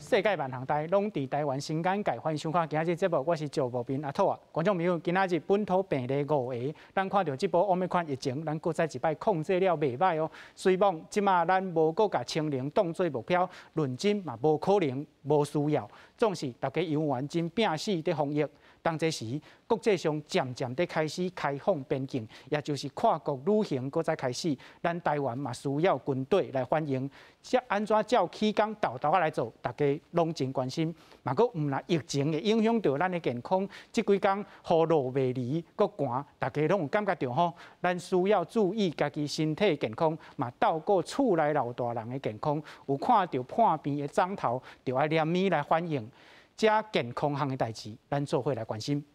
世界萬行台攏佇台灣新簡介，歡迎收看今仔日節目，我是趙慕斌阿兔啊。觀眾朋友，今仔日本土病例五个，咱看著這波 Omicron 疫情，咱閣再一擺控制了袂䆀哦。雖罔這馬咱無閣共清零當做目標，論真嘛無可能無需要，總是大家猶原真拚死佇防疫。當這時，國際上漸漸佇開始開放邊境，也就是跨國旅行閣再開始。咱台灣嘛需要軍隊來反應，這按怎照起工沓沓仔來做，大家攏真關心。嘛，閣毋但疫情會影響著咱的健康，這幾工雨落袂離，閣寒，大家攏有感覺著吼。咱需要注意家己身體健康，嘛照顧厝內老大人的健康。有看著破病的長頭，就愛連鞭來反應。這健康項的代誌，咱做伙來關心。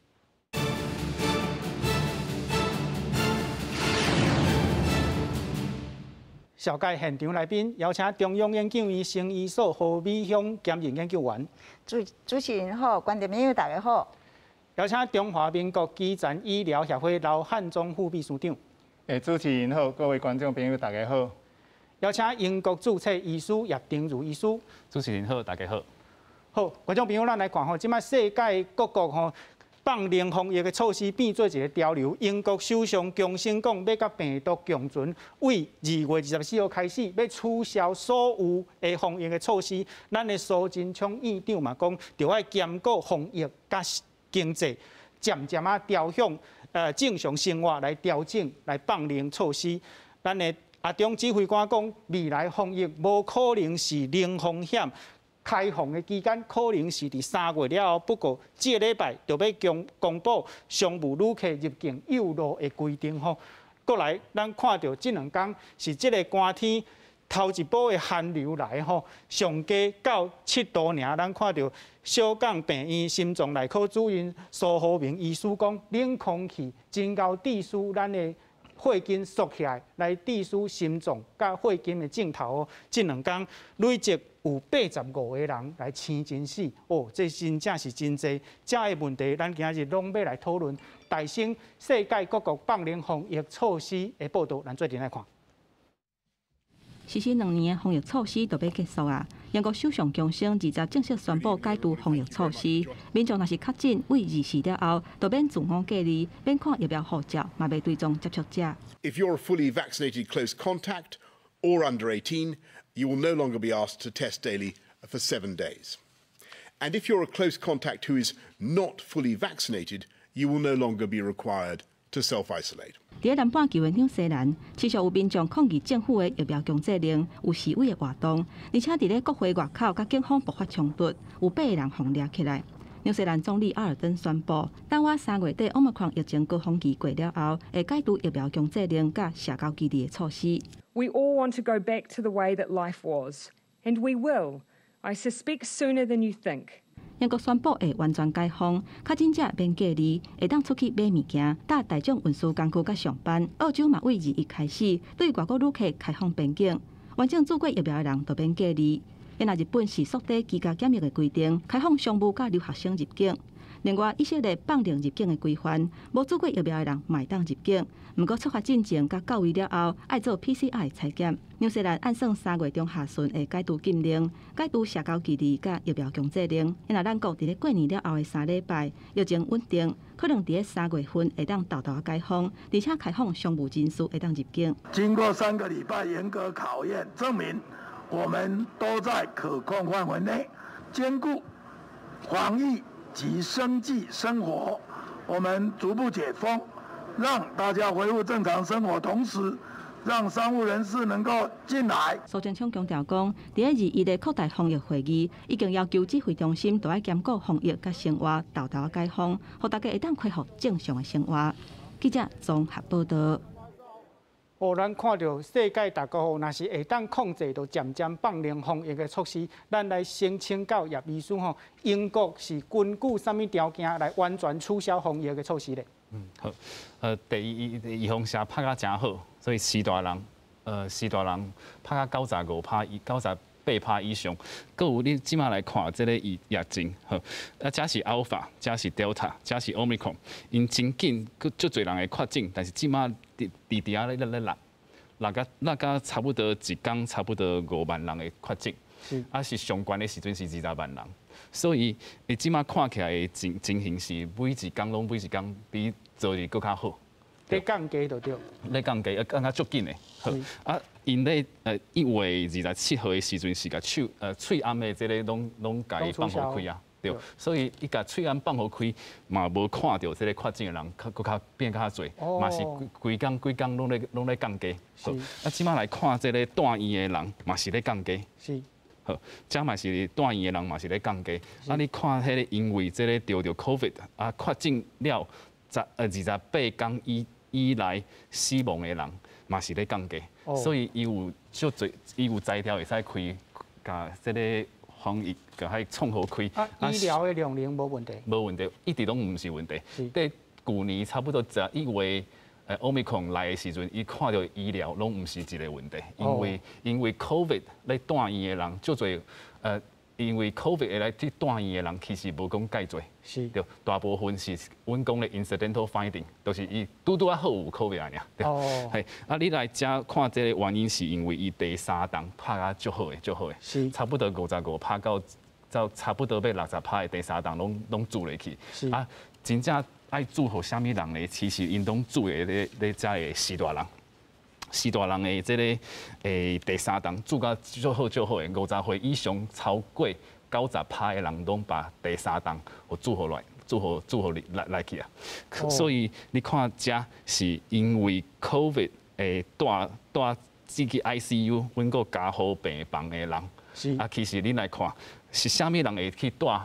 紹介現場來賓，邀請中央研究院生醫所何美鄉兼任研究員。主持人好，觀眾朋友大家好。邀請中華民國基層醫療協會劉漢忠副秘書長。主持人好，各位觀眾朋友大家好。邀請英國註冊醫師葉丁如醫師。主持人好，大家好。好，觀眾朋友，咱來看吼，這擺世界各國吼放寬防疫的措施變做一个潮流。英國首相強生講，欲佮病毒共存，為2月24號開始，欲取消所有的防疫的措施。咱的蘇貞昌院長嘛講，著愛兼顧防疫佮經濟，漸漸仔調向正常生活來調整來放寬措施。咱的阿中指揮官講，未來防疫無可能是零風險。開放的期間可能是佇3月了後，不過這个禮拜就欲公布商務旅客入境誘路的規定吼。過來，咱看著這兩工是這个寒天頭一波的寒流來吼，上低到7度爾，咱看著小港病院心臟內科主任蘇和明醫師講，冷空氣真𠢕致使咱的血筋縮起來，來致使心臟佮血筋的症頭。這兩工累積有85個人來生真死，哦，這真正是真濟。這个問題，咱今日攏欲來討論。大新世界各國放寬防疫措施的報導，咱做陣來看。實施2年的防疫措施就欲結束啊！英國首相強生20正式宣布解除防疫措施，民眾若是確診，對24了後，就免自我隔離，免看疫苗護照，嘛袂追蹤接觸者。 If you're a fully vaccinated close contact or under 18, you will no longer be asked to test daily for 7 days. And if you're a close contact who is not fully vaccinated, you will no longer be required to self-isolate. 佇南半球的紐西蘭，持續有民眾抗議政府的疫苗強制令，有示威的活動，而且佇咧國會外口佮警方爆發衝突，有八個人予掠起來。紐西蘭總理阿爾登宣布，等我3月底 Omicron 疫情高峰期過了後，會解除疫苗強制令佮社交距離的措施。 We all want to go back to the way that life was, and we will. I suspect sooner than you think. 英國宣布會完全解封，確診者免隔離，會當出去買物件、搭大眾運輸工具佮上班。澳洲嘛，對21開始對外國旅客開放邊境，完整注過疫苗的人就免隔離。若日本是縮短居家檢疫的規定，開放商務佮留學生入境。另外，以色列放寬入境的規範，無注過疫苗的人嘛會當入境。毋過出發進前佮到位了後，愛做 PCR 採檢。紐西蘭按算3月中下旬會解除禁令，解除社交距離佮疫苗強制令。若咱國佇咧過年了後的3禮拜，疫情穩定，可能佇咧3月份會當沓沓解封，而且開放商務人士會當入境。經過3個禮拜嚴格考驗，證明我們都在可控範圍內，兼顧防疫及生計生活，我們逐步解封，讓大家恢復正常生活，同時讓商務人士能夠進來。蘇貞昌強調講，佇咧21的擴大防疫會議，已經要求指揮中心都愛兼顧防疫佮生活，沓沓解封，予大家會當恢復正常的生活。記者綜合報導。哦，咱看著世界各國吼，若是會當控制，就漸漸放寬防疫的措施。咱來先請教葉醫師吼，英國是根據啥物條件來完全取消防疫的措施咧？嗯，好，第一，伊預防射拍甲誠好，所以序大人拍甲95趴，98趴以上。閣有你這馬來看這个疫情，好，啊，這是 Alpha，這是 Delta，這是 Omicron，𪜶真緊，閣足濟人會確診，但是這馬佇佇佇遐咧咧落，落甲落甲差不多一工差不多5萬人的確診。啊是上懸的時陣是20萬人，所以伊這馬看起來的情形是每一工攏每一工比昨日閣較好。咧降低就對。咧降低，啊降較足緊的。好，啊，𪜶咧1月27號的時陣是共手喙罨的這个攏共伊放予開啊，對，所以伊共喙罨放予開，嘛無看著這个確診的人較閣較變較濟，嘛是規工規工攏咧降低。好，啊，這馬來看這个蹛院的人嘛是咧降低。好，這嘛是蹛院的人嘛是咧降低。啊，你看彼个因為這个著 COVID 啊確診了28工以來死亡的人嘛是咧降低，所以伊有足濟，伊有才調會使開，共這个防疫共彼創予開。啊，醫療的量能無問題。無問題，一直攏毋是問題。佇舊年差不多11月，Omicron 來的時陣，伊看著醫療攏毋是一个問題，因為 COVID 咧蹛院的人足濟，因為 COVID 會來去蹛院的人其實無講蓋濟，對，大部分是阮講的 incidental finding，就是伊拄拄仔好有 COVID 爾，對，係啊，你來遮看這个原因是因為伊第三針拍甲足好的，足好的，差不多55趴到差不多欲60趴的第三針攏注落去，啊，真正愛注予啥物人咧？其實𪜶攏注的咧咧遮的序大人。序大人的這个第三針注甲足好足好的，50歲以上超過90趴的人攏把第三針予注予來，注予你來來去啊。所以你看遮是因為 COVID 蹛蹛進去 ICU，阮閣加護病房的人，啊，其實你來看是啥物人會去蹛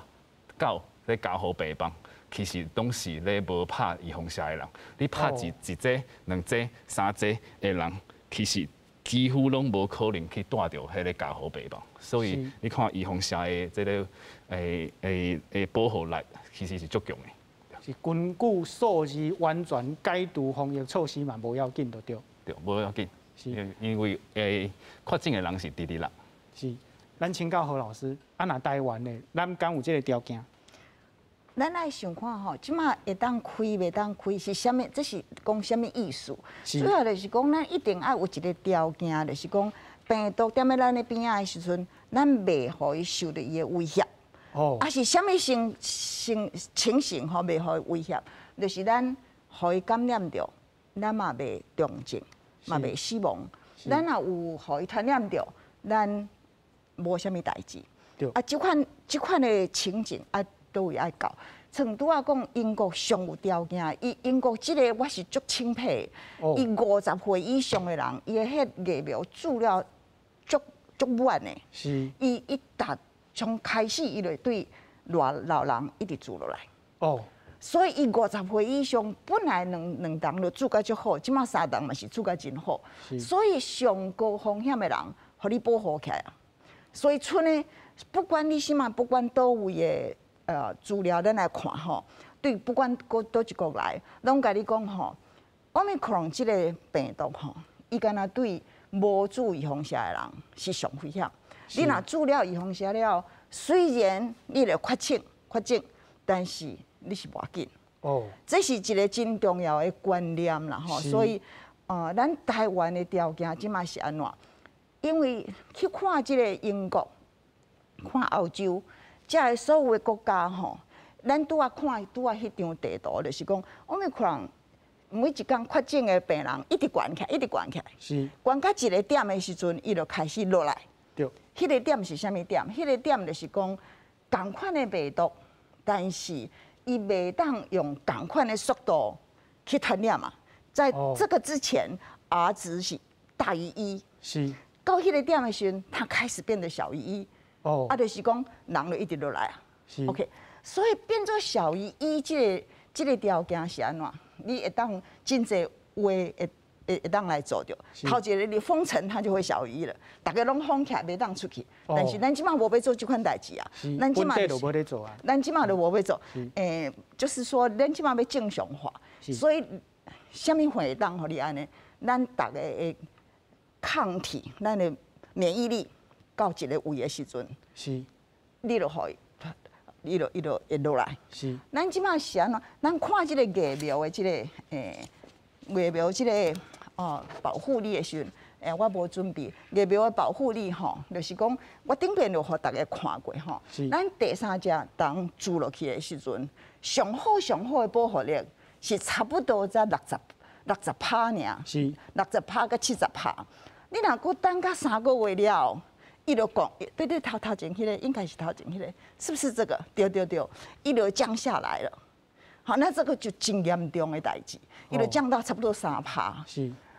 到咧加護病房？其實攏是咧無拍預防射的人，你拍一劑、兩劑、三劑的人，其實幾乎攏無可能去蹛著彼个加護病房。所以你看預防射的這个保護力其實是足強的。是根據數字完全解除防疫措施嘛，無要緊就對。對，無要緊。因為確診的人是直直落。是，咱請教何老師，啊若台灣的，咱敢有這个條件？咱愛想看吼，這馬會當開袂當開是啥物？這是講啥物意思？主要就是講，咱一定愛有一个條件，就是講病毒踮咧咱的邊仔的時陣，咱袂予伊受著伊的威脅。啊是啥物情情情形吼，袂予伊威脅？就是咱予伊感染著，咱嘛袂重症，嘛袂死亡。咱若有予伊傳染著，咱無啥物代誌。啊，這款的情景啊，佗位愛到？像拄仔講英國上有條件，伊英國這个我是足欽佩的。伊50歲以上的人，伊的彼疫苗注了足足滿的。伊一打從開始，伊就對老老人一直注落來。所以伊50歲以上，本來兩兩針就注甲足好，這馬三針嘛是注甲真好。所以上高風險的人，予你保護起來啊。所以賰呢，不管你啥物，不管佗位的資料，咱來看吼，對，不管佗佗一國來，攏共你講吼，Omicron 這个病毒吼，伊敢若對無注預防射的人是上危險。你若注了預防射了，雖然你會確診確診，但是你是無要緊。這是一个真重要的觀念啦吼。所以，咱台灣的條件這馬是按怎？因為去看這个英國、看歐洲，這个所有的國家吼，咱拄仔看拄仔彼張地圖，就是講，Omicron 每一工確診的病人一直懸起來，一直懸起來，懸到一个點的時陣，伊就開始落來。彼个點是啥物點？彼个點就是講，仝款的病毒，但是伊袂當用仝款的速度去傳染嘛。在這個之前，R 值是大於一。到彼个點的時陣，它開始變得小於一。啊，就是講人就一直落來啊。OK，所以變做小於一，這個條件是按怎？你會當真濟話會當來做著。頭一个你封城，它就會小於一了。逐家攏封起來，袂當出去。但是咱這馬無欲做這款代誌啊。咱這馬就無咧做啊。咱這馬就無欲做。就是說，咱這馬欲正常化。所以，啥物會當予你按呢？咱逐家的抗體，咱的免疫力到一个位的時陣，你就予伊，伊就會落來。咱這馬是按怎？咱看這个疫苗的這个疫苗這个保護力的時陣，我無準備疫苗的保護力吼，就是講我頂遍就予大家看過吼。咱第三劑當注落去的時陣，上好上好的保護力是差不多才60%爾，60%佮70%。你若閣等到3個月了，伊就講，對對，頭頭前彼個應該是頭前彼個，是不是這個？對對對，伊就降下來了。好，那這個就真嚴重的代誌，伊就降到差不多3趴。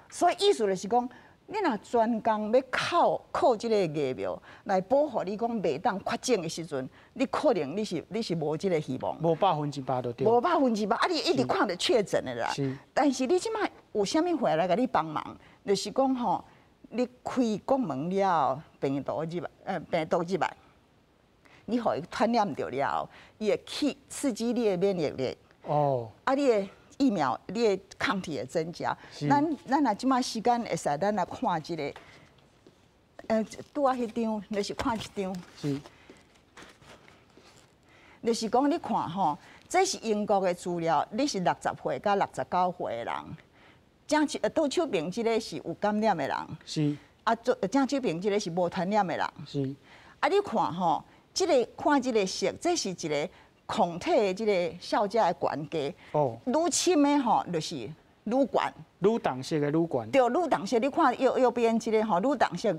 所以意思就是講，你若專工欲靠靠這個疫苗來保護你，講袂當確診的時陣，你可能你是無這個希望。無100%就對。無百分之百，啊！你一直看著確診的啦。但是你這擺有啥物貨來共你幫忙？就是講吼，你開國門了，病毒入來，你予伊傳染著了後，伊會去刺激你的免疫力。啊，你的疫苗，你的抗體會增加。咱若這擺時間會使，咱來看這個，拄仔彼張，就是看這張。就是講你看吼，這是英國的資料，你是60歲佮69歲的人，正手倒手邊這個是有感染的人。啊，左正手邊這個是無傳染的人。啊，你看吼，這個看這個色，這是一個抗體的這個效價的懸低。愈深的吼，就是愈懸。愈重色的愈懸。對，愈重色，你看右邊這個吼，愈重色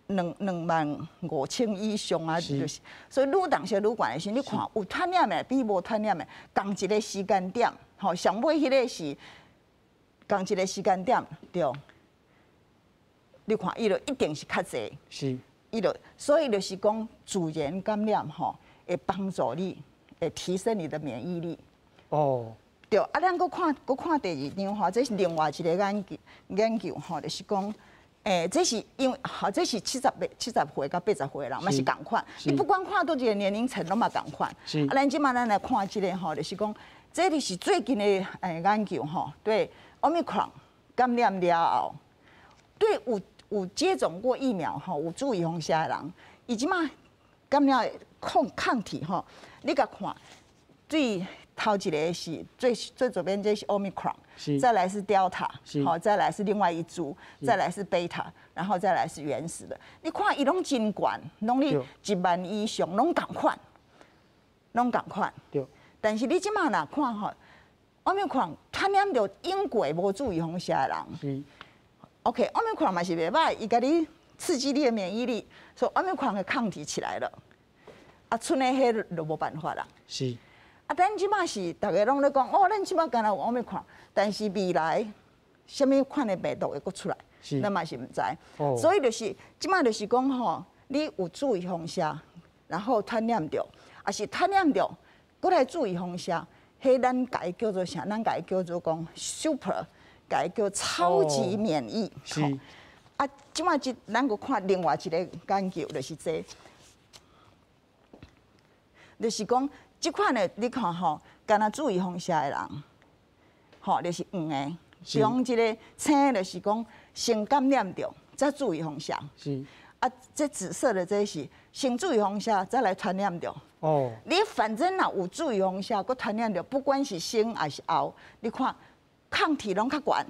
，25,000以上啊，就是，所以愈重色愈懸的時，你看有傳染的比無傳染的，仝一個時間點，吼，上尾彼個是仝一個時間點，對。你看，伊就一定是較濟。伊就所以就是講自然感染吼，會幫助你，會提升你的免疫力。對，啊，咱閣看，閣看第二張吼，這是另外一個研究吼，就是講，這是因為，好，這是70歲佮80歲的人，嘛是仝款。你不管看佗一個年齡層，攏嘛仝款。啊，咱這擺咱來看這個吼，就是講，這裡是最近的研究吼，對，Omicron 感染了後，對有接種過疫苗吼，有注預防射的人，伊這擺感染抗體吼，你共看，最頭一個是最最左邊這是 Omicron，再來是 Delta，好，再來是另外一株，再來是貝塔，然後再來是原始的。你看伊攏真懸，攏咧1萬以上，攏仝款，攏仝款。但是你這擺若看吼，Omicron 傳染著英國無注預防射的人。OK，Omicron 嘛是袂䆀，伊共你刺激你的免疫力，所以 Omicron 的抗體起來了，啊，賰的彼就無辦法啦。啊，咱這擺是逐家攏咧講，哦，咱這擺敢若有 Omicron，但是未來啥物款的病毒會閣出來，咱嘛是毋知。所以就是這擺就是講吼，你有注預防射，然後傳染著，抑是傳染著，閣來注預防射，彼咱共伊叫做啥？咱共伊叫做講 super，共伊叫超級免疫。啊，這擺這咱閣看另外一個研究，就是這，就是講這款的，你看吼，敢若注預防射的人，吼，就是黃的，中這個青就是講先感染著，才注預防射。啊，這紫色的這是先注預防射，再來傳染著。你反正若有注預防射，閣傳染著，不管是先抑是後，你看抗體攏較懸。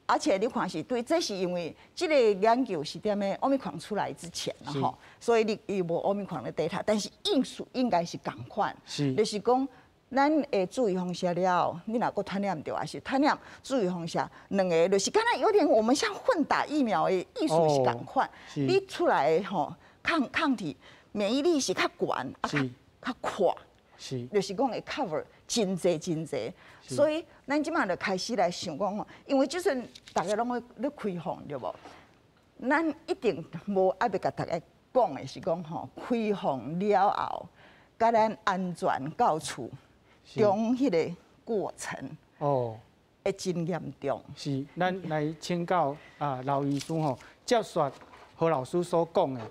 而且你看是對，這是因為這個研究是踮咧 Omicron 出來之前啦吼，所以你伊無 Omicron 的 data，但是意思應該是仝款，就是講咱會注預防射了後，你若閣傳染著，抑是傳染注預防射，兩個就是敢若有點我們像混打疫苗的意思是仝款，你出來的吼抗體免疫力是較懸，啊較較闊，就是講會 cover 真濟真濟，所以咱這擺就開始來想講吼，因為就算逐家攏咧開放對無？咱一定無愛欲共大家講的是講吼，開放了後，佮咱安全到厝中彼個過程會真嚴重。是，咱來請教啊劉醫師吼，接續何老師所講的，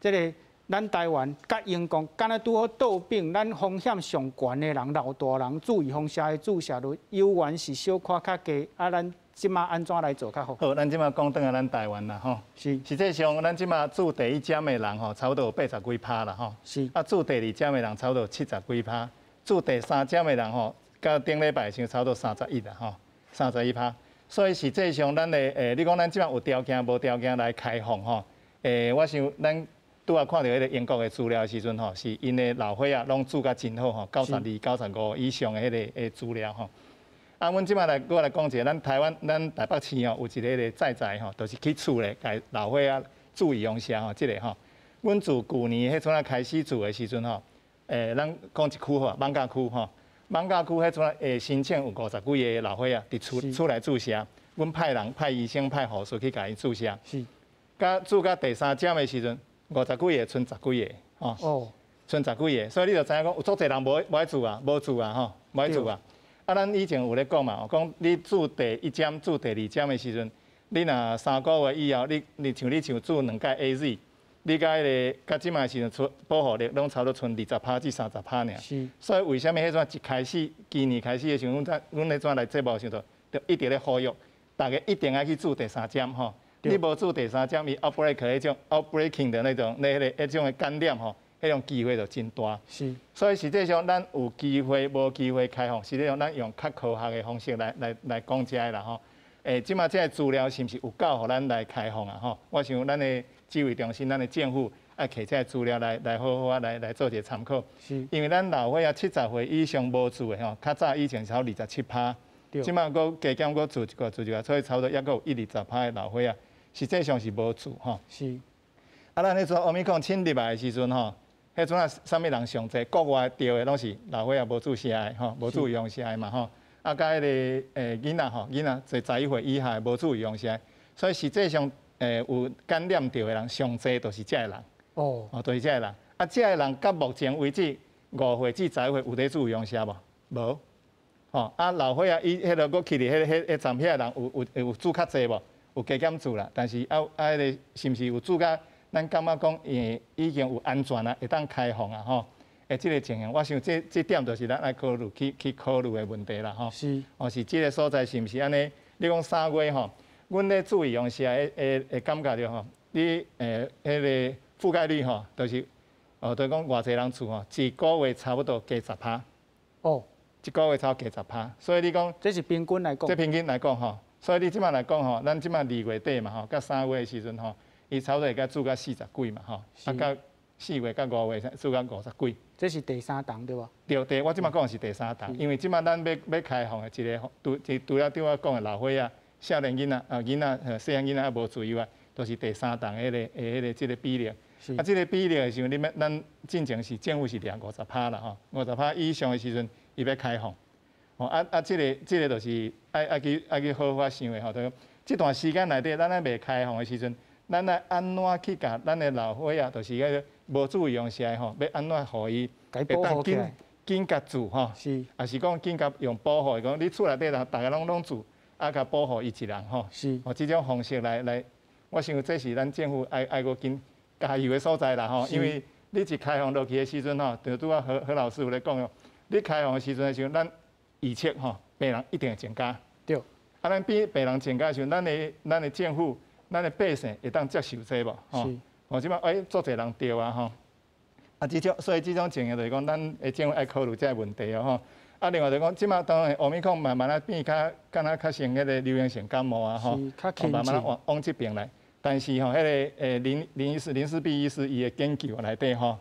這個咱台灣佮英國敢若拄好倒反，咱風險上懸的人、老大人注預防射的注射率，猶原是小可較低，啊，咱這擺按怎來做較好？好，咱這擺講轉來咱台灣啦吼。實際上，咱這擺注第一針的人吼，差不多有80幾趴啦吼。啊，注第二針的人差不多有70幾趴，注第三針的人吼，到頂禮拜時差不多31啦吼，31趴。所以實際上咱的你講咱這擺有條件無條件來開放吼？我想咱拄仔看著彼个英國的資料的時陣吼，是𪜶的老歲仔攏注甲真好吼，92、95以上的彼个資料吼。啊，阮這擺來閣來講一下，咱台灣咱台北市吼有一个彼个在在吼，就是去厝咧共老歲仔注預防射吼，這个吼。阮自舊年彼陣仔開始做的時陣吼，咱講一區好，艋舺區吼，艋舺區彼陣仔申請有五十幾個老歲仔佇厝厝內注射，阮派人派醫生派護士去共伊注射。佮注到第三針的時陣，五十幾個賰十幾個，吼。賰十幾個，所以你就知影講有足濟人無愛注啊，無注啊，吼，無愛注啊。啊，咱以前有咧講嘛，講你注第一針、注第二針的時陣，你若3個月以後，你像注兩劑 AZ，你佮彼个佮這擺時陣出保護力攏差不多賰20趴至30趴爾。所以為啥物彼陣一開始，今年開始的時陣，阮彼陣來節目的時陣，就一直咧呼籲，逐家一定愛去注第三針吼。你無注第三針，伊 outbreak 彼種 outbreaking 的那種、那个、彼種的感染吼，彼種機會就真大。所以實際上，咱有機會無機會開放，實際上咱用較科學的方式來講這个啦吼。這擺這个資料是毋是有夠予咱來開放啊？吼，我想咱的指揮中心、咱的政府愛提這个資料來好好啊來做一個參考。因為咱老歲仔70歲以上無注的吼，較早以前是27趴，這擺閣加減閣注一個注一個，所以差不多抑閣有一二十趴的老歲仔，實際上是無注吼。啊，咱彼陣奧密克戎侵入來的時陣吼，彼陣啊，啥物人上濟？國外著的攏是老歲仔無注射的吼，無注預防射的嘛吼。啊，佮彼个囡仔吼，囡仔在11歲以下無注預防射，所以實際上有感染著的人上濟就是這个人。哦，就是這个人。啊，這个人到目前為止5歲至11歲有咧注預防射無？無。吼，啊，老歲仔伊彼个閣去佇彼彼彼站遐人有注較濟無？有加減注啦，但是啊啊，彼个是毋是有注甲咱感覺講已經有安全啊，會當開放啊吼？這个情形，我想這點就是咱愛考慮去考慮的問題啦吼。哦，是這个所在是毋是按呢？你講3月吼，阮咧注預防射會感覺著吼，你彼个覆蓋率吼，就是哦，就是講偌濟人注吼，一個月差不多加十趴。一個月差不多加十趴，所以你講，這是平均來講。這平均來講吼，所以你這擺來講吼，咱這擺2月底嘛吼，佮3月的時陣吼，伊差不多會共注到四十幾嘛吼，啊，到4月佮5月注到五十幾。這是第三筒對無？對，我這擺講的是第三筒，因為這擺咱欲開放的一個，除了拄仔講的老歲仔、少年囡仔啊、囡仔、細漢囡仔猶無注以外，都是第三筒彼个這个比例。啊，這个比例的時候，你欲咱進前是政府是量五十趴啦吼，五十趴以上的時陣，伊欲開放。吼啊啊！這个就是愛去好好想的吼，就是這段時間內底，咱還未開放的時陣，咱愛按怎去共咱的老歲仔，就是彼个無注預防射的吼，欲按怎予伊會當緊緊共注吼，抑是講緊共用保護，講你厝內底人逐个攏注，啊，共保護伊一人吼。哦，這種方式來，我想這是咱政府愛閣緊加油的所在啦吼，因為你一開放落去的時陣吼，就拄仔何老師有咧講哦，你開放的時陣的時陣，咱預測吼，病人一定會增加。啊，咱變病人增加的時陣，咱的政府、咱的百姓會當接受這無？吼。哦，這擺足濟人著啊吼。啊，這種所以這種情形就是講，咱的政府愛考慮這个問題哦吼。啊，另外就是講，這擺當然奧密克戎慢慢仔變較，敢若較像彼个流行性感冒啊吼，慢慢仔往這邊來。但是吼，彼个林醫師林氏璧醫師伊的研究內底吼，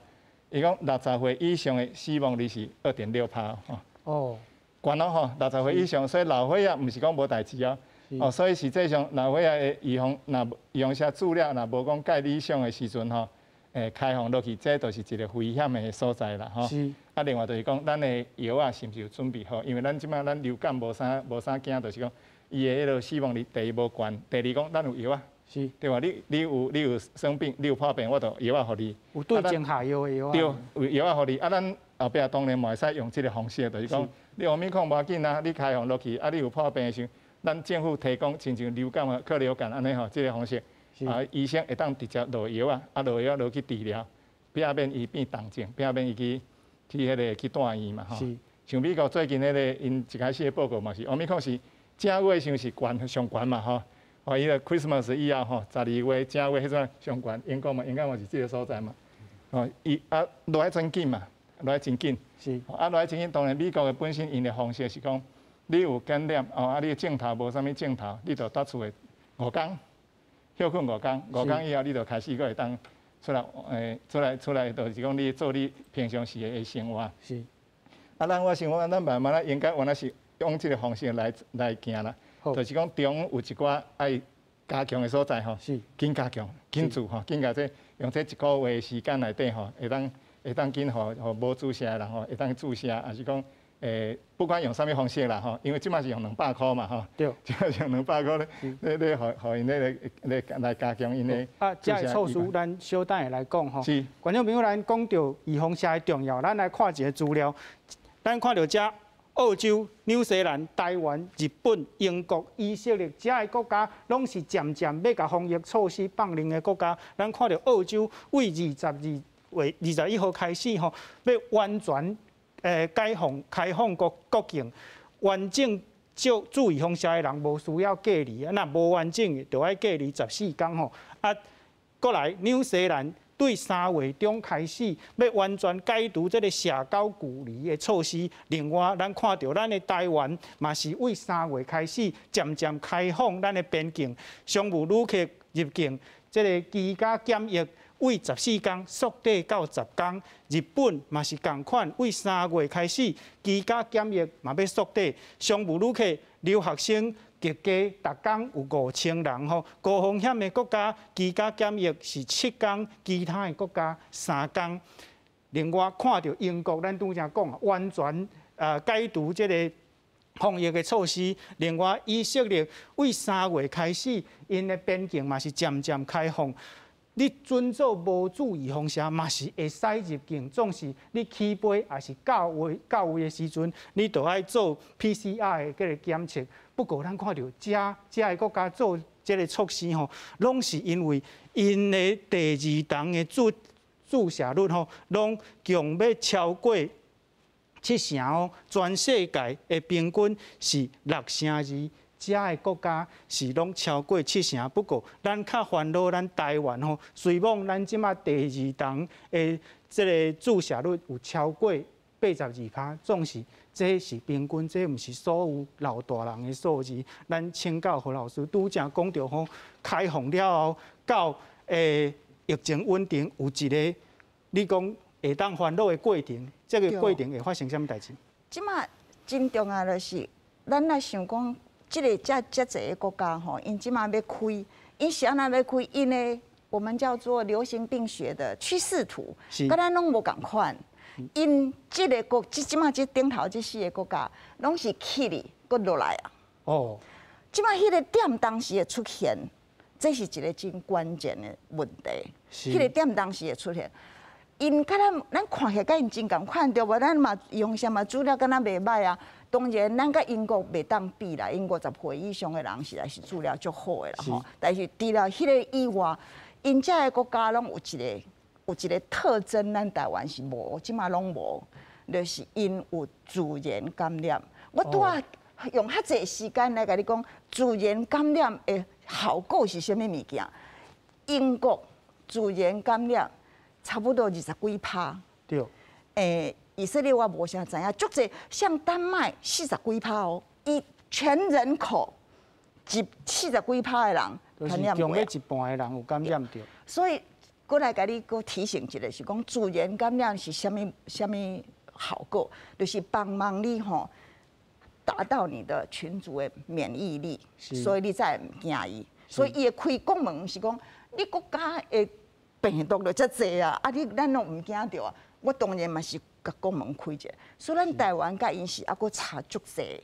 伊講60歲以上的死亡率是2.6趴吼。懸咯吼，60歲以上，所以老歲仔毋是講無代誌哦。哦，所以實際上老歲仔的預防，若預防射注了，若無講蓋理想的時陣吼，開放落去，這就是一個危險的所在啦吼。啊，另外就是講，咱的藥仔是毋是有準備好？因為咱這擺咱流感無啥驚，就是講伊的彼个死亡率第一無懸，第二講咱有藥仔。對吧？你有生病，你有破病，我就藥仔予你。有對症下藥的藥仔。對，有藥仔予你。啊，咱後壁當然嘛會使用這個方式，就是講你奧密克戎無要緊啊，你開放落去，啊，你有破病的時陣，咱政府提供親像流感啊、克流感按呢吼，這个方式，啊，醫生會當直接落藥仔，啊，落藥落去治療，避免伊變重症，避免伊去彼个去住院嘛吼。像美國最近彼个𪜶一開始的報告嘛是，奧密克戎是正月時是懸上懸嘛吼。哦，伊個 Christmas 以後吼，12月正月彼陣上懸，英國嘛，應該嘛是這个所在嘛。哦，伊啊落來真緊嘛，落來真緊。啊，落來真緊，當然美國的本身𪜶的方式是講，你有感染哦，啊，你的症頭無啥物症頭，你就蹛厝的五工，歇睏五工，五工以後你就開始閣會當出來，出來出來，就是講你做你平常時的生活。啊，咱我想講，咱慢慢仔應該原來是用這個方式來行啦，就是講中有一寡愛加強的所在吼，緊加強，緊做吼，緊共這用這一個月的時間內底吼，會當緊予無注射的人吼，會當注射，抑是講不管用啥物方式啦吼，因為這馬是用200箍嘛吼，這馬是用兩百箍咧，咧咧，予𪜶咧咧來加強𪜶的。啊，這个措施咱小等下來講吼。觀眾朋友，咱講著預防射的重要，咱來看一个資料，咱看著遮澳洲、紐西蘭、台灣、日本、英國、以色列遮个國家，攏是漸漸欲共防疫措施放寬的國家。咱看著澳洲為22月21號開始吼，欲完全解放開放國境，完整注預防射的人無需要隔離，啊，若無完整的，就愛隔離14工吼。啊，閣來紐西蘭對3月中開始欲完全解除這个社交距離的措施。另外，咱看著咱的台灣嘛是為3月開始漸漸開放咱的邊境，商務旅客入境，這个居家檢疫為14工縮短到10工。日本嘛是仝款，為3月開始居家檢疫嘛欲縮短，商務旅客、留學生隔機逐工有5000人吼。高風險的國家居家檢疫是7工，其他的國家3工。另外看著英國，咱拄才講完全解除這个防疫的措施。另外以色列為3月開始，𪜶的邊境嘛是漸漸開放。你準做無注預防射嘛是會使入境，總是你起飛抑是到位的時陣，你就愛做 PCR 的這个檢測。不過咱看著遮遮个國家做這个措施吼，攏是因為𪜶的第二筒的注射率吼，攏強欲超過七成哦。全世界的平均是6成2。遮个國家是攏超過七成，不過咱較煩惱，咱台灣吼，雖罔咱這馬第二筒的這个注射率有超過82%，總是這是平均，這毋是所有老大人的數字。咱請教何老師，拄才講著吼，開放了後到疫情穩定，有一个你講會當煩惱的過程，這个過程會發生啥物代誌？這馬真重要就是，咱來想講。這个遮遮濟个國家吼，𪜶這馬欲開，𪜶是按怎欲開？𪜶的我們叫做流行病學的趨勢圖，佮咱攏無仝款。𪜶這个國，這這馬這頂頭這四个國家，攏是起哩，閣落來啊。這馬彼个點當時會出現，這是一个真關鍵的問題。彼个點當時會出現，𪜶佮咱咱看起來佮𪜶真仝款，對無？咱嘛用啥物資料敢若袂䆀啊。當然，咱佮英國袂當比啦。英國10歲以上的人實在是治療足好的啦吼。但是除了彼个以外，𪜶遮个國家攏有一个特徵，咱台灣是無，這馬攏無，就是𪜶有自然感染。我拄仔用較濟時間來共你講，自然感染的效果是啥物物件？英國自然感染差不多20幾趴。以色列我無啥知影，足濟像丹麥40幾趴哦，伊全人口一四十幾趴的人感染過，就是一半的人有感染著。所以，閣來共你閣提醒一下，是講自然感染是啥物啥物效果？就是幫忙你吼達到你的群組的免疫力，所以你才會毋驚伊。所以伊會開國門是講，你國家的病毒就遮濟啊，啊你咱攏毋驚著啊。我當然嘛是共國門開者，所以咱台灣佮𪜶是猶閣差足濟。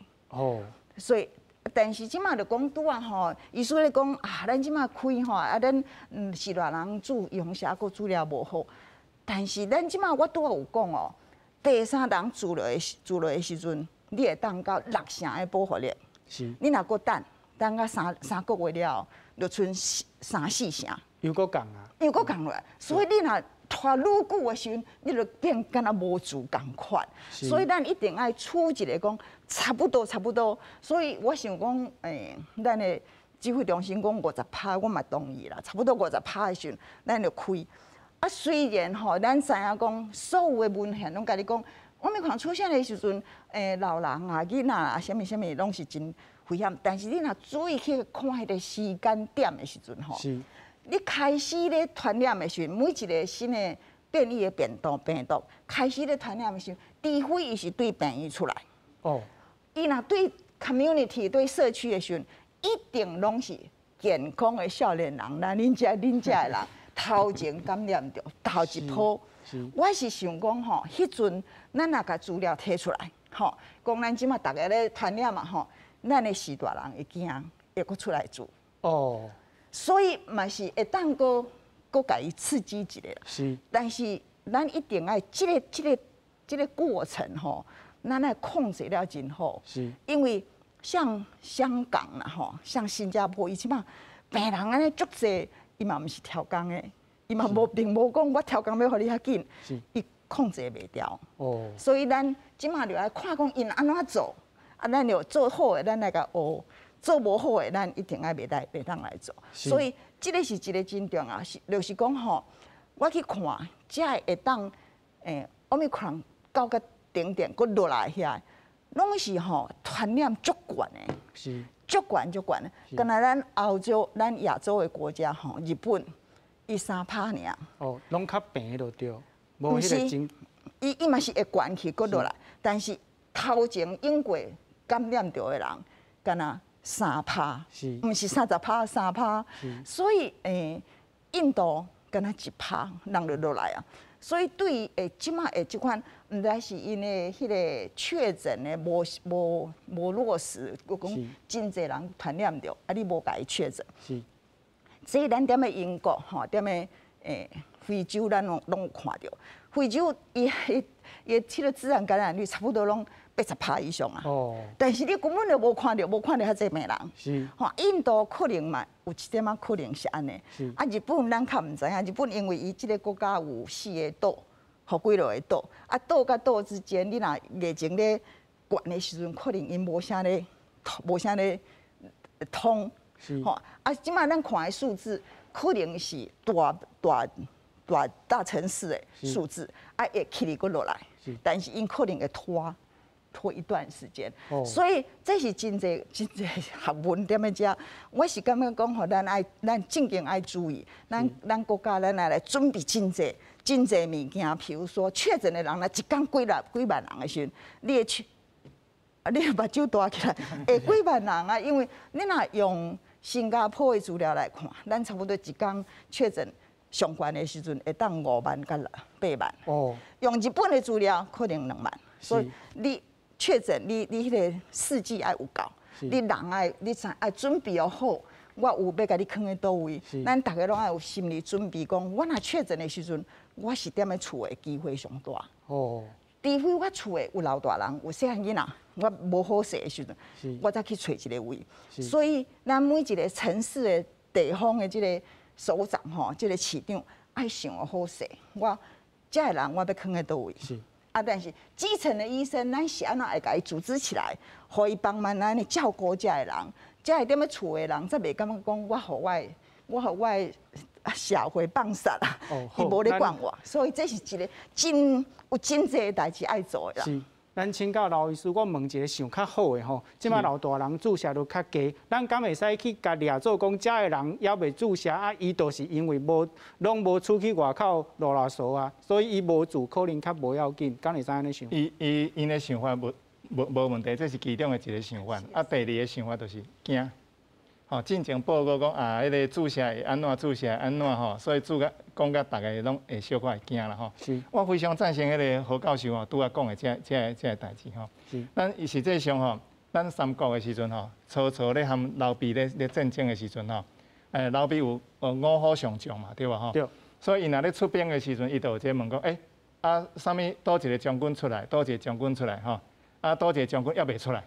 所以，但是這馬就講拄啊吼，醫師咧講啊，咱這馬開吼，啊，咱序大人注預防射猶閣注了無好。但是咱這馬我拄仔有講哦，第三筒注落的時陣，你會當到六成的保護力。你若閣等等到三個月了後，就賰三四成。又閣降啊！又閣降落來，所以你若拖愈久的時陣，你就變敢若無自仝款。所以咱一定愛處一个講差不多差不多。所以我想講，咱的指揮中心講50趴，我嘛同意啦。差不多五十趴的時陣，咱就開。啊，雖然吼，咱知影講所有的文獻攏共你講， Omicron 出現的時陣，老人啊、囡仔啊，啥物啥物，攏是真危險。但是你若注意去看彼個時間點的時陣吼，你開始咧傳染的時陣，每一個新的變異的病毒開始咧傳染的時陣，除非伊是對病院出來。伊若對 community 對社區的時陣，一定攏是健康的少年人，咱恁遮的人頭前感染著頭一波。我是想講吼，彼陣咱若共資料提出來，吼，講咱這馬逐家咧傳染嘛吼，咱的序大人會驚，會閣出來住。所以嘛是會當閣閣共伊刺激一下啦。但是咱一定愛這個過程吼，咱愛控制了真好。因為像香港啦吼，像新加坡，伊這馬病人按呢足濟，伊嘛毋是刁工的。伊嘛無並無講我刁工欲予你較緊，伊控制袂牢。所以咱這馬就愛看講𪜶按怎做，啊，咱就做好的，咱來共學；做無好的，咱一定愛袂當來做。所以這個是一個真重要，是就是講吼，我去看，才會當Omicron 到個頂點，閣落來遐，攏是吼傳染足懸的，足懸足懸的。敢若咱歐洲、咱亞洲的國家吼，日本。伊3趴爾。哦，攏較平就對，無彼個真。伊嘛是會懸去閣落來，但是頭前英國感染著的人，敢若三趴，毋是30趴，三趴。所以印度敢若1趴，人就落來啊。所以對這馬的這款，毋知是𪜶的彼個確診的無落實，閣講真濟人傳染著，啊你無共伊確診。這咱踮咧英國吼，踮咧非洲，咱攏有看著。非洲伊這個自然感染率差不多攏80趴以上啊。但是你根本就無看著，無看著遐濟病人。吼，印度可能嘛有一點仔可能是按呢。啊，日本咱較毋知影，日本因為伊這個國家有四個島，予幾落個島，啊島佮島之間，你若疫情咧懸的時陣，可能𪜶無啥咧通。吼，啊，這馬咱看的數字，可能是大大大大城市的數字，啊會起哩閣落來，但是𪜶可能會拖一段時間，所以這是真濟真濟學問踮咧遮。我是感覺講吼，咱正經愛注意，咱國家咱愛來準備真濟真濟物件，譬如說確診的人，若一工幾萬幾萬人的時陣，你會去，你目睭大起來，會幾萬人啊？因為你若用新加坡的資料來看，咱差不多一工確診上懸的時陣會當5萬佮8萬。用日本的資料可能2萬，所以你確診，你彼個試劑愛有夠，你人愛你愛準備好，我有欲共你囥佇佗位，咱逐家攏愛有心理準備，講我若確診的時陣，我是踮咧厝的機會上大。除非我厝的有老大人，有細漢囡仔，我無好勢的時陣，我才去揣一個位。所以，咱每一個城市的地方的這個首長吼，這個市長愛想好勢。我遮的人我欲囥佇佗位。啊，但是基層的醫生，咱是按怎會共伊組織起來，予伊幫忙咱照顧遮的人，遮的踮咧厝的人，才袂感覺講我予我的社會放殺啊，伊無咧管我，所以這是一個真有真濟代誌愛做的啦。是，咱請教劉醫師，我問一個想較好的吼，這馬老大人注射率較低，咱敢會使去共掠做講，遮的人猶未注射啊？伊就是因為無攏無出去外口囉囉嗦啊，所以伊無注可能較無要緊，敢會使按呢想？伊𪜶的想法無問題，這是其中的一個想法。啊，第二個想法就是驚。吼，進前報告講啊，彼個注射會按怎，注射會按怎吼，所以注甲講甲逐家攏會小可會驚啦吼。我非常贊成彼個何教授吼拄仔講的這個代誌吼。咱實際上吼，咱三國的時陣吼，曹操咧含劉備咧戰爭的時陣吼，劉備有五虎上將嘛，對無吼？對。所以伊若咧出兵的時陣，伊就有這問講，啊，啥物佗一個將軍出來，佗一個將軍出來吼，啊，佗一個將軍猶未出來。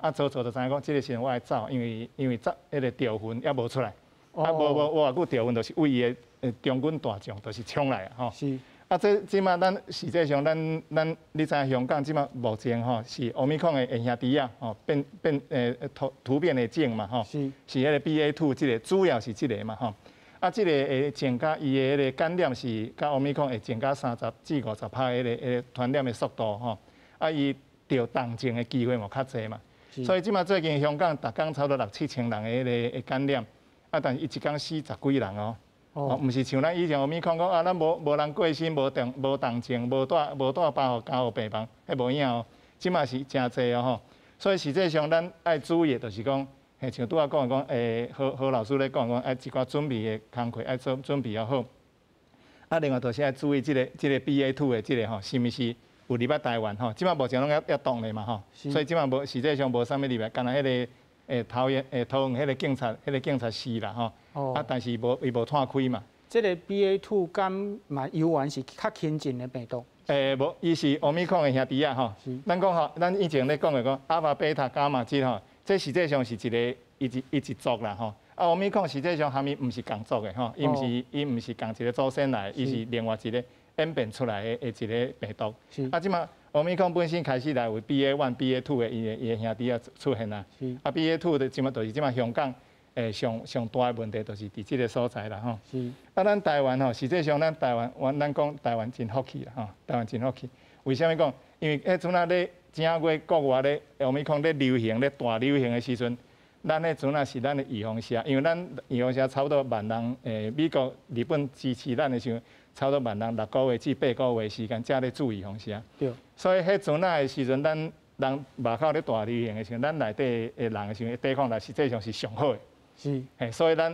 啊，曹操就知影講，這個時陣我愛走，因為走彼個趙雲猶無出來，啊，無偌久趙雲就是為伊的中軍大將，就是衝來吼。啊，這這馬咱實際上咱你知影香港這馬目前吼是 Omicron 的兄弟仔吼變變突變的種嘛吼。是彼個 BA.2 這個主要是這個嘛吼。啊，這個會增加伊的彼個感染是佮奧密克戎會增加30至50趴彼個傳染的速度吼。啊，伊著重症的機會嘛較濟嘛。所以這馬最近香港逐工差不多六七千人的彼個感染，啊，但是伊一工死十幾人哦。哦，毋是像咱以前奧密克戎講啊，咱無人過身，無重症，無蹛加護加護病房，彼無影哦。這馬是誠濟哦吼。所以實際上咱愛注意的就是講，嘿，像拄仔講講，何老師咧講講，愛一寡準備的工課愛做準備較好。啊，另外就是愛注意這個 BA.2 的這個吼，是毋是有入來台灣吼？這馬目前攏猶凍咧嘛吼，所以這馬無實際上無啥物入來，干焦彼個桃園彼個警察，彼個警察死啦吼。啊，但是無伊無湠開嘛。這個 BA.2 敢嘛猶原是較親近的病毒？無，伊是奧密克戎的兄弟仔吼。咱講吼，咱以前咧講的講 Alpha、Beta、Gamma 這吼，這實際上是一個伊一族啦吼。啊，奧密克戎實際上含伊毋是仝族的吼，伊毋是仝一個祖先來，伊是另外一個演變出來的一個病毒。啊，這馬奧密克戎本身開始來有 BA.1、BA.2 的伊的兄弟仔出現啦。啊，BA.2 的這馬就是這馬香港上大的問題，就是佇這個所在啦吼。啊，咱台灣吼，實際上咱台灣，咱講台灣真福氣啦吼，台灣真福氣。為啥物講？因為彼陣仔咧正月國外咧奧密克戎咧流行咧大流行的時陣，咱彼陣仔是咱的預防射，因為咱預防射差不多萬人，美國、日本支持咱的時陣，差不多萬人6個月至8個月時間才咧注預防射。所以彼陣仔的時陣，咱人外口咧大流行的時陣，咱內底的人的時陣，抵抗力實際上是上好的。嘿，所以咱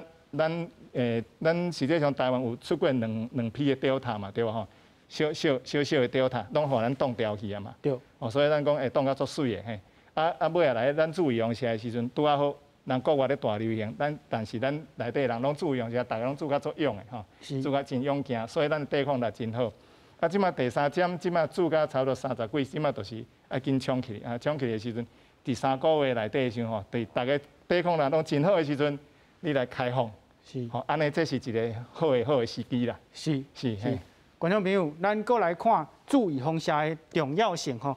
實際上台灣有出過兩批的 Delta 嘛，對無吼？小小小小的 Delta，攏予咱擋牢去啊嘛。哦，所以咱講會擋甲足媠的嘿。啊，尾仔來咱注預防射的時陣，拄仔好，人國外咧大流行，但是咱內底人攏注預防射，逐家攏注甲足勇的吼，注甲真勇健，所以咱抵抗力真好。啊，這馬第三針，這馬注甲差不多三十幾，這馬就是愛緊衝起啊，衝起的時陣，佇3個月內底的時陣吼，佇逐家抵抗力攏真好的時陣，你來開放，吼，按呢這是一個好的時機啦。是嘿。觀眾朋友，咱閣來看注預防射的重要性吼。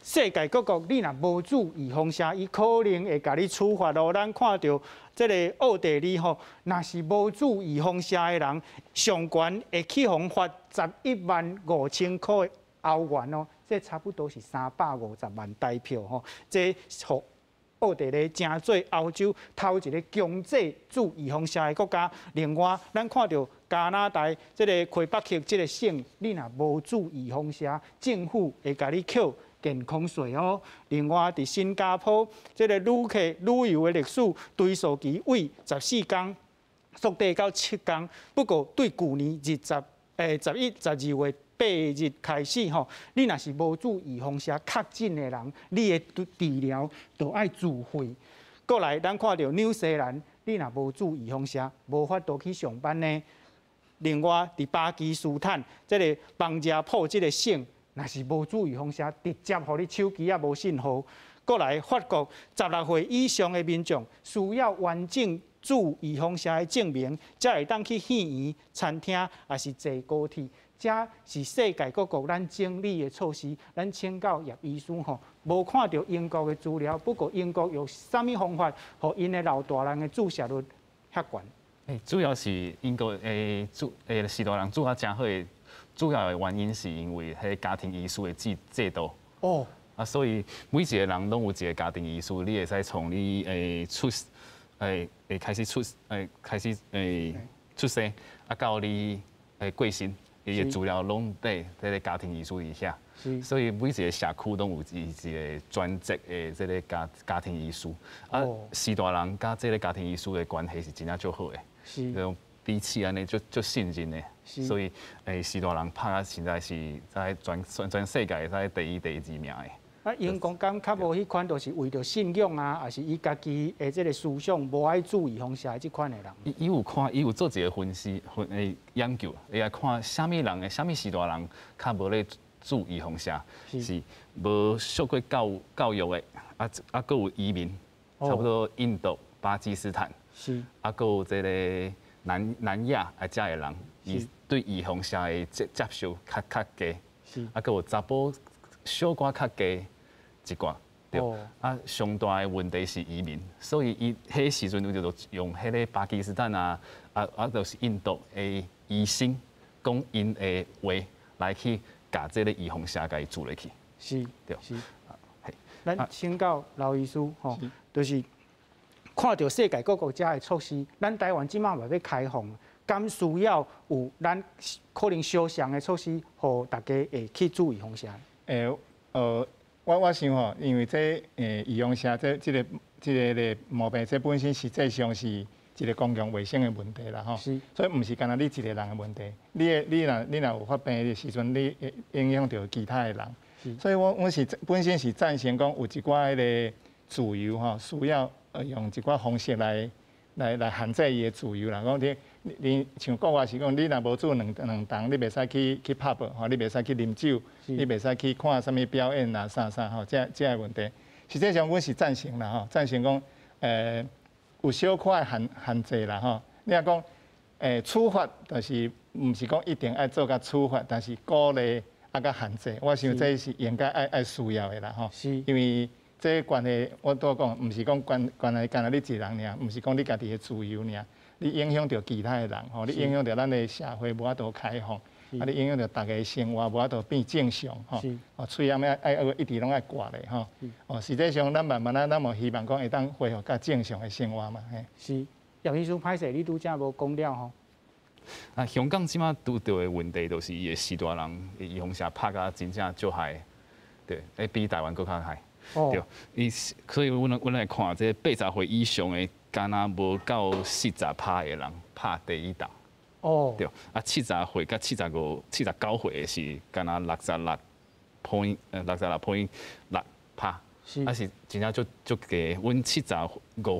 世界各國，你若無注預防射，伊可能會共你處罰哦。咱看著這个奧地利吼，若是無注預防射的人，上懸會去予罰115,000塊歐元哦，這差不多是350萬台票吼。這予奧地利成做歐洲頭一个強制注預防射的國家。另外，咱看著加拿大這个魁北克這个省，你若無注預防射，政府會共你扣健康稅哦。另外，佇新加坡，這个旅客旅遊的歷史追溯期為14天縮短到7天。不過，對舊年11、12月8日開始吼，你若是無注預防射確診的人，你的治療就愛自費。過來，咱看著紐西蘭，你若無注預防射，無法度去上班呢。另外，佇巴基斯坦，這个邦加坡這个省，若是無注預防射，直接予你手機也無信號。過來，法國16歲以上的民眾需要完整注預防射的證明，才會當去戲院、餐廳，抑是坐高鐵。這是世界各國咱整理的措施。咱請教葉醫師吼，無看著英國的資料，不過英國用啥物方法，予𪜶的老大人的注射率遐懸？主要是英國的注序大人注甲誠好的主要的原因是因為彼家庭醫師的制度。啊，所以每一個人攏有一個家庭醫師，你會使從你會開始出生，啊到你過身，伊的資料攏佇這个家庭醫師佇遐。所以每一個社區攏有伊一個專職的這个家庭醫師。啊，序大人佮這个家庭醫師的關係是真正足好的。種彼此按呢足足信任的。所以序大人拍甲現在是在全世界在第一、第二名的。啊，英國敢較無彼款，就是為著信仰啊，抑是伊家己的這个思想無愛注預防射的這款的人。伊有看，伊有做一个分析、分研究，伊來看啥物人的啥物序大人較無咧注預防射，是無受過教育的，啊，閣有移民，差不多印度、巴基斯坦，啊，閣有這个南亞啊遮的人，伊對預防射的接受較低，啊，閣有查埔小可較低一寡，對，啊，上大的問題是移民，所以伊彼時陣就用彼个巴基斯坦啊，就是印度的醫生講𪜶的話來去共這个預防射共伊注落去。對。是。咱請教劉醫師吼，就是看著世界各國遮的措施，咱台灣這馬嘛欲開放，敢需要有咱可能相像的措施，予大家會去注預防射？我想吼，因為這預防射這個毛病，這本身實際上是一個公共衛生的問題啦吼。所以毋是干焦你一個人的問題，你若有發病的時陣，你會影響著其他的人。所以我是本身是贊成講有一寡彼个自由吼，需要用一寡方式來限制伊的自由啦。講你像國外是講，你若無注兩針，你袂使去 pub 吼，你袂使去啉酒，你袂使去看啥物表演啊，啥啥吼，這个問題。實際上，阮是贊成啦吼，贊成講有小可的限制啦吼。你若講處罰，就是毋是講一定愛做甲處罰，但是鼓勵啊佮限制，我想這是應該愛需要的啦吼。因為這關係我拄講，毋是講關係干焦你一個人爾，毋是講你家己的自由爾，你影響著其他的人吼，你影響著咱的社會無法度開放，啊，你影響著大家生活無法度變正常吼。哦，喙罨愛一直攏愛掛咧吼。哦，實際上咱慢慢仔，咱嘛希望講會當恢復較正常的生活嘛。嘿。是，葉醫師歹勢，你拄才無講了吼。啊，香港這馬拄著的問題，就是伊的序大人預防射拍甲真正足害，對，會比台灣閣較害。對，伊所以阮來看，這80歲以上的，敢若無夠40%的人拍第一針。對，啊，70歲佮75、79歲的是敢若66.6%。啊是真正足足低。阮75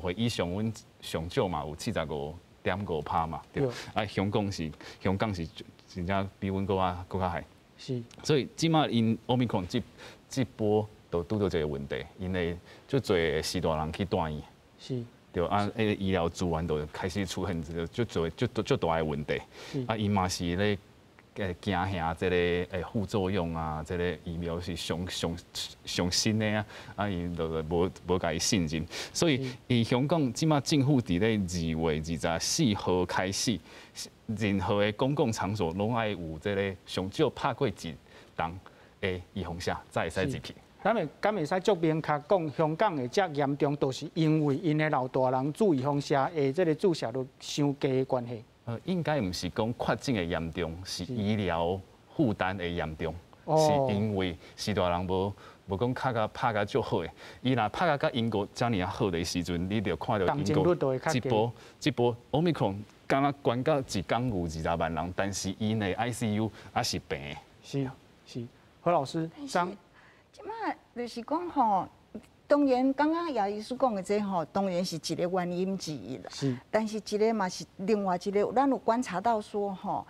歲以上，阮上少嘛有75.5%嘛。對。啊，香港是真正比阮閣較害。所以這馬𪜶 Omicron 這波就拄著這个問題，因為足濟序大人去住院。對啊，彼个醫療資源就開始出現這個足濟足足大的問題。啊，伊嘛是咧驚嚇這个副作用啊，這个疫苗是上上上新的啊，啊，𪜶就無共伊信任，所以伊香港這馬政府佇咧2月24號開始，任何的公共場所攏愛有這个上少拍過一針的預防射，才會使入去。咱會敢會使足明確講，香港會遮嚴重，就是因為𪜶的老大人注預防射的這个注射率傷低的關係。應該毋是講確診的嚴重，是醫療負擔的嚴重，是因為序大人無講較共拍甲足好的，伊若拍甲佮英國遮爾仔好的時陣，你就看著英國這波 Omicron 敢若懸到一工有20萬人，但是𪜶的 ICU 猶是病的。是是，何老師，張。這馬就是講吼，當然剛剛葉醫師講的這吼，當然是一個原因之一啦。但是一個嘛是另外一個，咱有觀察到說吼，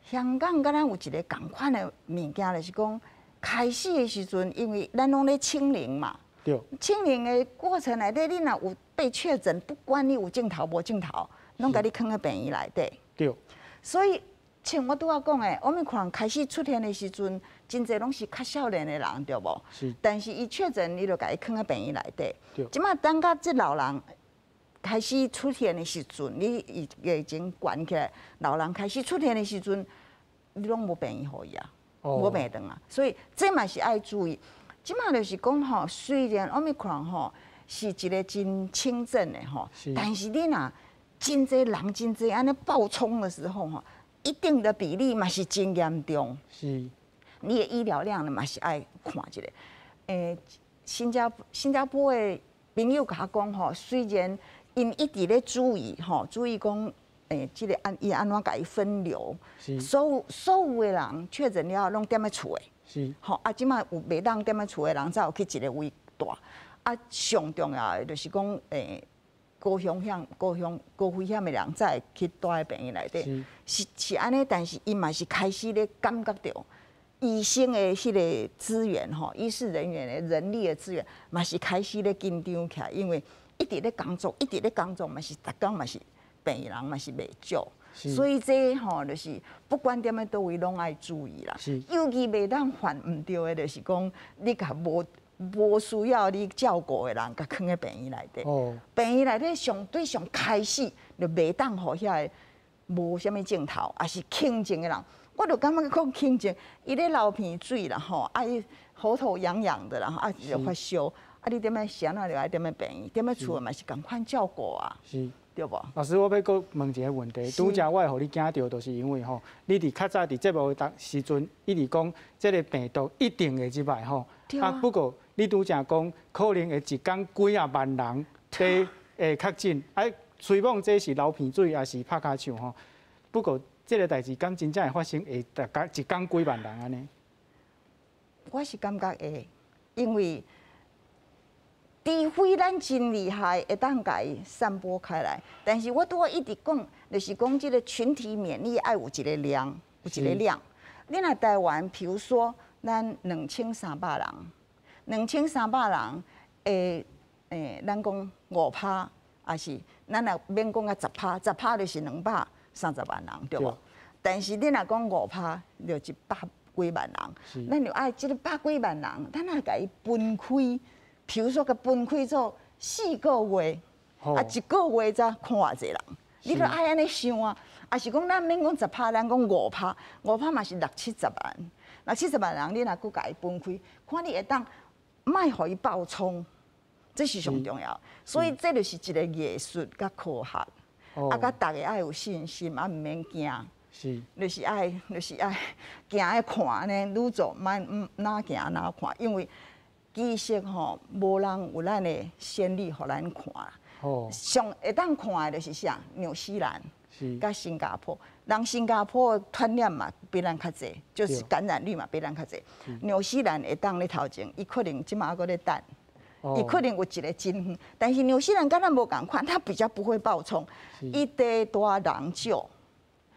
香港佮咱有一個仝款的物件，就是講開始的時陣，因為咱攏咧清零嘛。清零的過程內底，你若有被確診，不管你有症頭無症頭，攏共你囥佇病院內底。所以像我拄仔講的，Omicron 開始出現的時陣，真濟攏是較少年的人，對無？但是伊確診，伊就共伊囥佇病院內底。這馬等到這老人開始出現的時陣，你疫情懸起來，老人開始出現的時陣，你攏無病院予伊啊，無病床啊。所以這嘛是愛注意。這馬就是講吼，雖然 Omicron 吼是一個真輕症的吼，但是你若真濟人真濟按呢爆衝的時候吼，一定的比例嘛是真嚴重。你的醫療量嘛是愛看一下。新加坡的朋友共我講吼，雖然𪜶一直咧注意吼，注意講，這个按伊按怎共伊分流，所有的人確診了後攏踮咧厝的。吼，啊，這馬有袂當踮咧厝的人，才有去一个位蹛。啊，上重要的就是講，高風險、高風高危險的人才會去蹛佇病院內底。是按呢，但是伊嘛是開始咧感覺著醫生的彼个資源吼，醫事人員的人力的資源嘛是開始咧緊張起來，因為一直咧工作，一直咧工作嘛是逐工嘛是病人嘛是袂少，所以這吼就是不管踮咧佗位攏愛注意啦。尤其袂當犯毋著的，就是講你共無無需要你照顧的人，共囥佇病院內底。病院內底上對上開始就袂當予遐个無啥物症頭，抑是輕症的人。我就感覺講輕症，伊咧流鼻水啦吼，啊伊喉頭癢癢的啦，啊就發燒，啊你踮咧是按怎就愛踮咧病院，踮咧厝嘛是仝款照顧啊。是。對無？老師，我欲閣問一個問題，拄才我會予你驚著，就是因為吼，你佇較早佇節目當時陣，一直講這個病毒一定會入來吼。啊，不過你拄才講可能會一工幾仔萬人佇會確診，啊，雖罔這是流鼻水，抑是拍跤手吼。不過這個代誌敢真正會發生，會逐工一工幾萬人按呢？我是感覺會，因為除非咱真厲害，會當共伊散播開來。但是我拄仔一直講，就是講這個群體免疫愛有一個量，有一個量。你若台灣，比如說咱2300人，2300人，咱講5趴，抑是咱若免講到十趴，十趴就是230萬人，對無？但是你若講五趴，就一百幾萬人，咱就愛這個百幾萬人，咱愛共伊分開，比如說共分開做4個月，啊，一個月才看偌濟人，你著愛按呢想啊。抑是講咱免講十趴，咱講五趴，五趴嘛是六七十萬，六七十萬人，你若閣共伊分開，看你會當莫予伊爆衝，這是上重要。所以這就是一個藝術佮科學，啊，佮逐家愛有信心，啊，毋免驚。就是愛行去看呢，愈做莫哪行哪看，因為其實吼無人有咱的先例予咱看。上會當看的就是啥？紐西蘭。佮新加坡，人新加坡的傳染嘛比咱較濟，就是感染率嘛比咱較濟。紐西蘭會當咧頭前，伊可能這馬閣咧等，伊可能有一個真遠，但是紐西蘭佮咱無仝款，它比較不會爆衝，伊地大人少，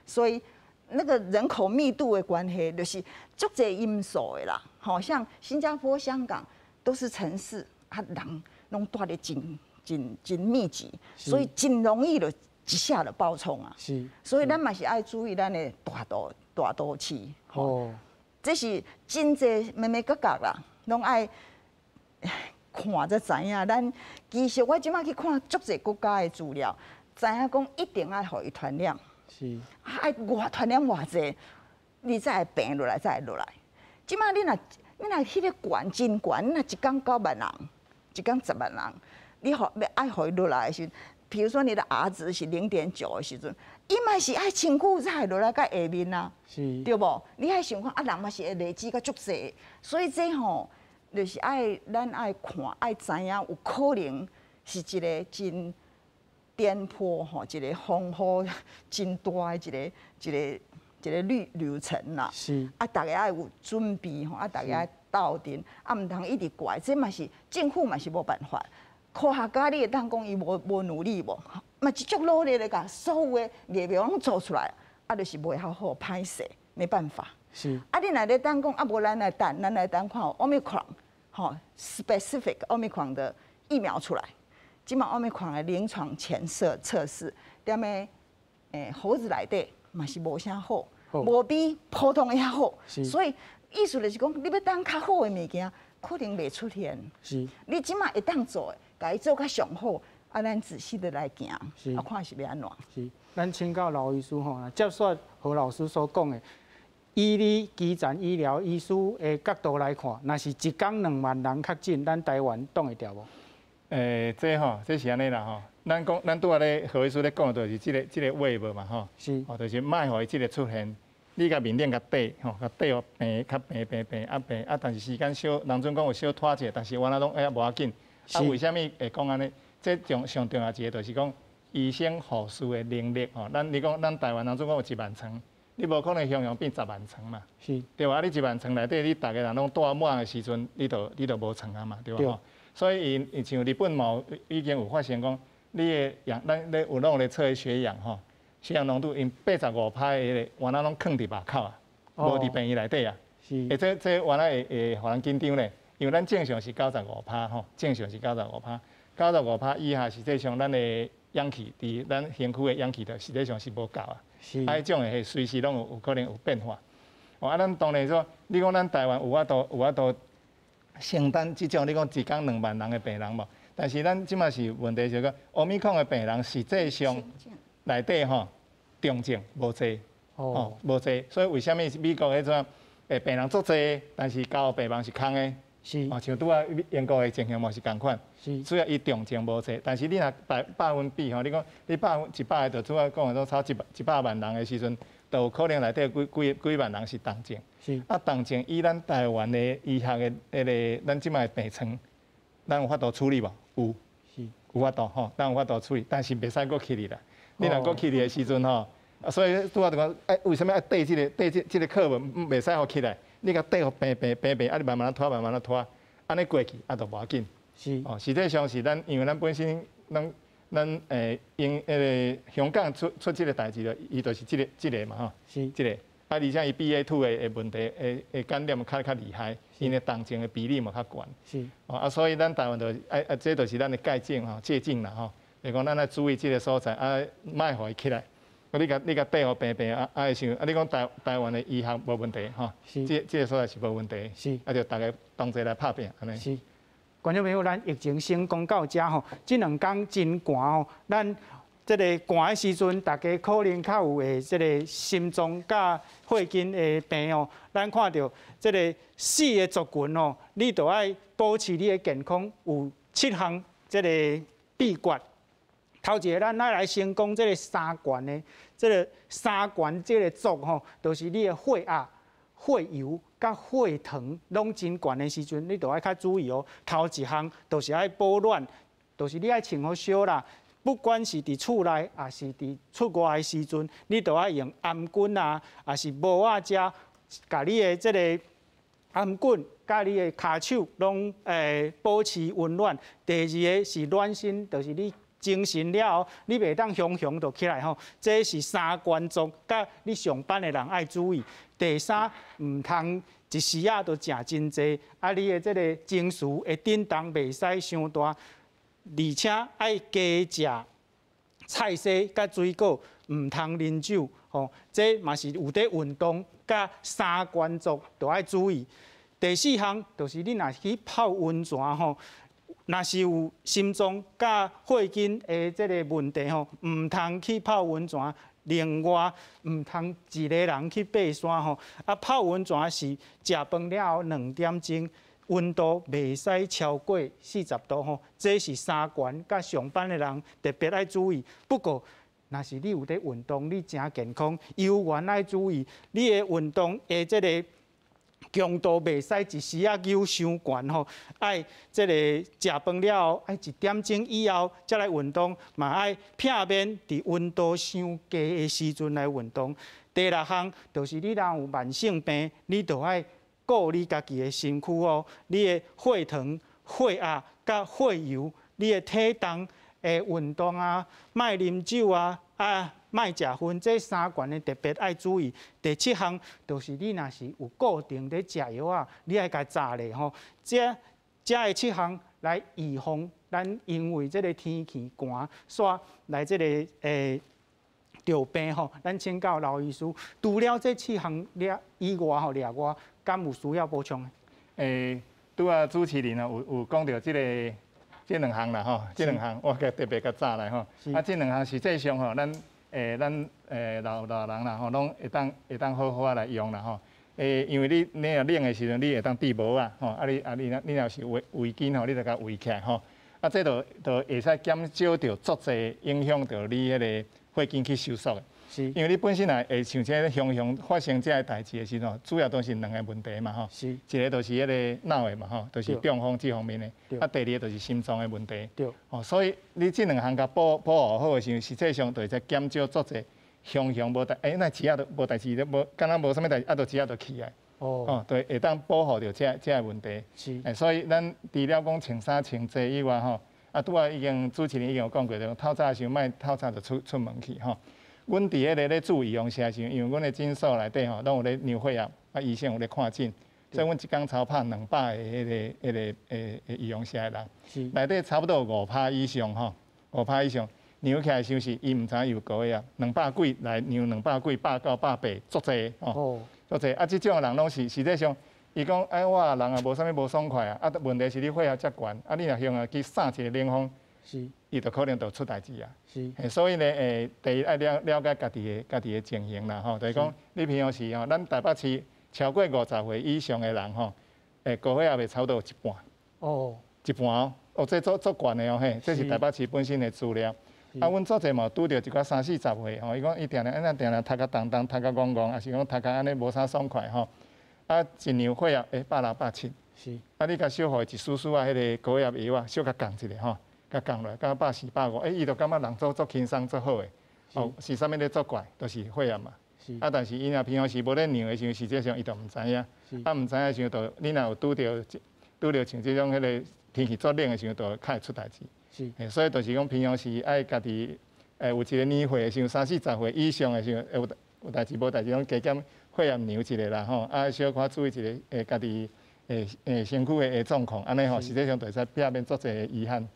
所以那個人口密度的關係，就是足濟因素的啦。吼，像新加坡、香港都是城市，啊人攏蹛得真真真密集，所以真容易就一下就爆衝啊！所以咱嘛是愛注意咱的大都市。這是真濟眉眉角角啦，攏愛看才知影。咱其實我這馬去看足濟國家的資料，知影講一定愛予伊傳染。愛偌傳染偌濟，你才會病落來，才會落來。這馬你若彼個懸真懸，你若一工9萬人，一工10萬人，你予欲愛予伊落來的時陣，比如說你的 R 值是0.9的時陣，伊嘛是愛真久才會落來到下面啊，對無？你愛想看啊，人嘛是會累積較足濟，所以這吼就是愛咱愛看愛知影，有可能是一個真顛簸吼，一個風雨真大的一個旅程啦。啊，逐家愛有準備吼，啊，逐家愛鬥陣，啊，毋通一直怪，這嘛是政府嘛是無辦法。科學家你會當講伊無努力無？嘛是足努力咧，共所有的疫苗攏做出來，啊，就是袂曉好，歹勢，沒辦法。啊，你若咧等講，啊，無咱來等，咱來等看 Omicron，吼，specific Omicron 的疫苗出來。這馬 Omicron 的臨床前測試，踮咧猴子內底嘛是無啥好，無比普通的遐好。所以意思就是講，你欲等較好的物件，可能袂出現。你這馬會當做的，共伊做較上好，啊，咱仔細的來行，啊，看是欲按怎。是，咱請教劉醫師吼，接續何老師所講的，以你基層醫療醫師的角度來看，若是一工2萬人確診，咱台灣擋會牢無？這吼，這是按呢啦吼。咱講，咱拄仔咧何醫師咧講的，就是這個 wave 嘛吼。哦，就是莫予伊這個出現，你共面頂共綴吼，共綴予平，較平平平啊平啊，但是時間小，人陣講有小拖者，但是原來攏哎無要緊。啊，為啥物會講按呢？這上重要一個就是講醫生護士的能力吼。咱你講咱台灣人總講有1萬床，你無可能雄雄變10萬床嘛？對吧？啊，你1萬床內底，你逐个人攏蹛滿的時陣，你就無床啊嘛，對吧？所以伊像日本嘛已經有發現講，你的氧，咱咧有攏咧測血氧吼，血氧濃度𪜶85%的彼個，原來攏囥佇外口啊，無佇病院內底啊。欸，這原來會予人緊張咧，因為咱正常是九十五趴吼，正常是九十五趴，九十五趴以下實際上咱的氧氣佇咱身軀的氧氣就實際上是無夠啊。啊，彼種的隨時攏有可能有變化。哦，啊，咱當然說，你講咱台灣有法度。承擔這種你講一工2萬人的病人無？但是咱這馬是問題是講，奧密克戎的病人實際上內底吼重症無濟，哦無濟，所以為啥物美國彼種病人足濟，但是加護病房是空的？哦，像拄仔英國的情形嘛是仝款，主要伊重症無濟，但是你若百分比吼，你講你100%個就拄仔講的都超100萬人的時陣，就有可能內底幾萬人是重症。啊，重症以咱台灣的醫學的彼個，咱這馬的病床，咱有法度處理無？有，有法度吼，咱有法度處理，但是袂使閣起去啦。你若閣起去的時陣吼，啊，所以拄仔就講，哎，為啥物愛綴這個綴這個課文，袂使予起來？你共綴予平平平平，啊，你慢慢拖，慢慢拖，按呢過去，啊，就無要緊。哦，實際上是咱，因為咱本身，咱因彼個香港出這個代誌就，伊就是這個嘛吼。這個。啊，而且伊 BA.2 的問題，會感染較厲害，𪜶的重症的比例嘛較懸。哦，啊，所以咱台灣就愛啊，這就是咱的改進吼，借鏡啦吼。就講咱愛注意這個所在，啊，莫予伊起來。啊，你共綴予平平啊，啊會想啊，你講台灣的醫學無問題吼，這個所在是無問題。啊，就逐家同齊來拍拚按呢。觀眾朋友，咱疫情先講到遮吼，這兩工真寒吼，咱這个寒的時陣，大家可能較有會這个心臟佮血筋的病哦。咱看著這个四个族群哦，你著愛保持你的健康，有七項這个秘訣。頭一个，咱愛來先講這个三懸的，這个三懸這个族吼，就是你的血壓、血油佮血糖攏真懸的時陣，你著愛較注意哦。頭一項就是愛保暖，就是你愛穿予少啦。不管是佇厝內，抑是佇出外的時陣，你都愛用頷頸啊，抑是帽仔遮，共你的這个頷頸佮你的跤手攏保持溫暖。第二个是暖身，就是你精神了後，你袂當雄雄就起來吼。這是三關族，佮你上班的人愛注意。第三，毋通一時仔就食真濟，啊，你的這个情緒會震動袂使傷大。而且愛加食菜蔬佮水果，毋通啉酒，吼，這嘛是有佇運動佮三關族都愛注意。第四項就是你若去泡溫泉吼，若是有心臟佮血筋的這个問題吼，毋通去泡溫泉。另外，毋通一个人去爬山吼。啊，泡溫泉是食飯了後2點鐘。溫度袂使超過40度吼，這是三懸佮上班的人特別愛注意。不過，若是你有佇運動，你誠健康，猶原愛注意，你的運動的這个強度袂使一時仔扭傷懸吼，愛這个食飯了後，愛1點鐘以後才來運動，嘛愛避免佇溫度傷低的時陣來運動。第六項就是你若有慢性病，你就愛顧你家己的身軀哦，你的血糖、血壓、佮血油，你的體重的運動啊，莫啉酒啊，啊，莫食薰，這三懸的特別愛注意。第七項就是你若是有固定佇食藥啊，你愛共查咧吼。這个七項來預防咱因為這个天氣寒，煞來這个著病吼。咱請教劉醫師，除了這七項了以外吼，另外敢有需要補充的？拄仔主持人啊，有講著這兩項啦吼，這兩項我特別共查來吼。啊，這兩項實際上吼，咱老人啦吼，攏會當好好仔來用啦吼。因為你若冷的時陣，你會當戴帽仔吼，啊你若是圍巾吼，你就共圍起來吼。啊，這就會使減少著足濟影響著你彼个血筋去收縮的。因為你本身若會像這雄雄發生這个代誌的時陣，主要都是兩个問題嘛吼。一个就是彼个腦的嘛吼，就是中風這方面的。啊，第二个就是心臟的問題。哦，所以你這兩項共保護好的時陣，實際上就會使減少足濟雄雄無代，那只仔都無代誌，都無，敢若無啥物代誌，啊，就只仔就起來。哦，對，會當保護著這个問題。所以咱除了講穿衫穿濟以外吼，啊，拄仔已經主持人已經有講過，就透早的時陣，莫透早就出門去吼。阮佇彼个咧注預防射的時陣，因為阮的診所內底吼，攏有咧量血壓，啊，醫生有咧看診，所以阮一工差拍200个彼个預防射的人，內底差不多有5%以上吼，5%以上量起來時是伊毋知影有高血壓，200幾來量200幾，190、180，足濟吼，足濟。啊，這種人攏是實際上，伊講哎，我人也無啥物無爽快啊，啊，問題是你血壓遮懸，啊，你若向啊去掃一个冷風，伊就可能就出代誌啊。所以呢，第一愛了了解家己的情形啦，吼，就是講你平常時吼，咱台北市超過50歲以上的人吼，高血壓會差不多有一半。一半哦，哦，這足足懸的哦，嘿，這是台北市本身的資料。啊，阮足濟嘛拄著一寡三四十歲吼，伊講伊定定按呢定定頭殼重重，頭殼戇戇，抑是講頭殼按呢無啥爽快吼。啊，一量血壓160、170。啊，你共小予伊一絲絲仔，彼个高血壓藥啊，小共降一下吼，共降落來，降140、150，伊就感覺人做足輕鬆足好的。哦，是啥物咧作怪？就是血壓嘛。啊，但是伊若平常時無咧量的時陣，實際上伊就毋知影。啊，毋知影的時陣，就你若有拄著像這種彼个天氣足冷的時陣，就較會出代誌。所以就是講平常時愛家己有一个年歲的時陣，三四十歲以上的時陣，有代誌無代誌，攏加減血壓量一下啦吼，啊小可注意一下家己身軀的狀況，按呢吼，實際上就會使避免足濟遺憾。